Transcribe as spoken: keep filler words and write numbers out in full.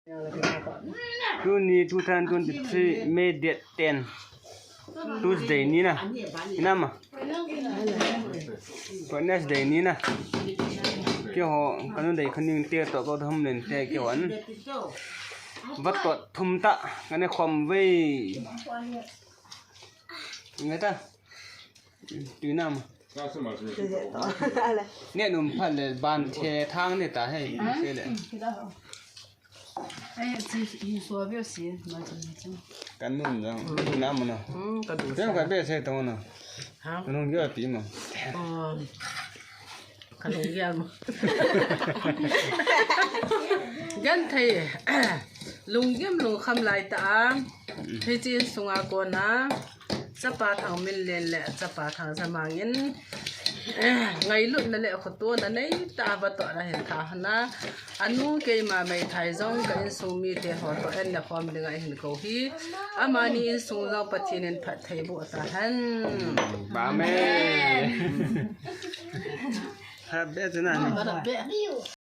Tuni two thousand twenty-three May date ten, Tuesday ni na. Ina ma? Wednesday ni na. Keiho, kanu dei khaning te to ko thum len te keiho an. Vatot thum ta, kane khom vei. Ngai ta. Tui nam. Neh num phat le ban the thang ne ta hei. Se le. Ai, chi, hi so veo si, ma chi, ma chi. Kan num jang. Nam na. Hmm, ka du. Tem ka be se to na. Ha? Kan num yo pi ma. Oh. Ka lunggim. Genthei. Lunggim lungkham lai ta a. Hiche insunga kona. Chapa Thangminlen le Chapa Thangzamang in. Eh, ngailutna le khotona nei ta a vatohna hin tha hana. Anu keima meithai jong ka insung mite ho toh en le khom dinga hin kou hi. Amani insung jong Pathen in phatthei boh ta hen. Amen. Happy birthday.